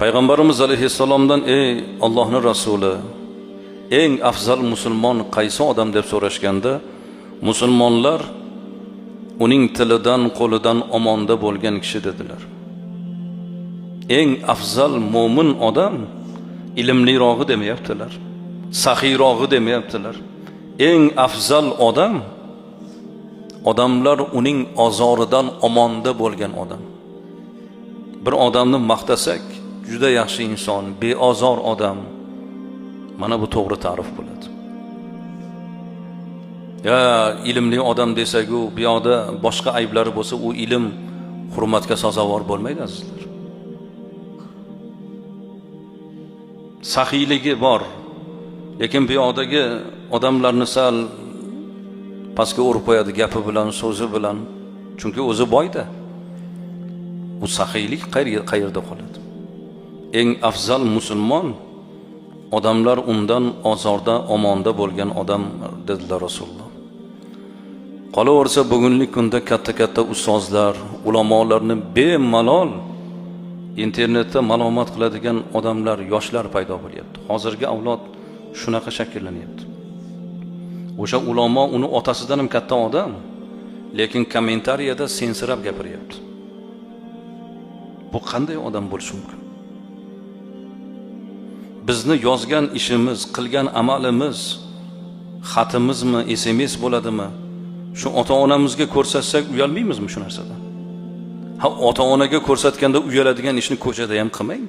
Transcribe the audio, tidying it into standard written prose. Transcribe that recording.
Payg'ambarimiz alayhissalomdan: "Ey Allohning rasuli, eng afzal musulmon qaysi odam?" deb so'rashganda, musulmonlar uning tilidan, qo'lidan omonda bo'lgan kishi dedilar. Eng afzal mo'min odam ilmlirog'i demayaptilar, saxiyrog'i demayaptilar. Eng afzal odam odamlar uning ozoridan omonda bo'lgan odam. Bir odamni maqtasak, juda yaxshi inson, beozor odam, mana bu to'g'ri ta'rif bo'ladi. Ya ilmli odam desak-u, bu yoqda boshqa ayblari bo'lsa, u ilm hurmatga sazovor bo'lmaydi, azizlar. Saxiyligi bor, lekin bu yoqdagi odamlarni sal pastga urib qo'yadi gapi bilan, so'zi bilan, chunki o'zi boyda. U saxiylik qayerda qoladi? Eng afzal musulmon odamlar undan ozorda omonda bo'lgan odam dedilar Rasululloh. Qolaversa, bugungi kunda katta-katta ustozlar, ulamolarni bemalol internetda malomat qiladigan odamlar, yoshlar paydo bo'lyapti. Hozirgi avlod shunaqa shakllanyapti. O'sha ulamo uni otasidan ham katta odam, lekin kommentariyada sensirab gapiryapti. Bu qanday odam bo'lishi mumkin? Bizni yozgan ishimiz, qilgan amalimiz, xatimizmi, SMS bo'ladimi? Shu ota-onamizga ko'rsatsak uyalmaymizmi shu narsadan? Ha, ota-onaga ko'rsatganda uyaladigan ishni ko'chada ham qilmang.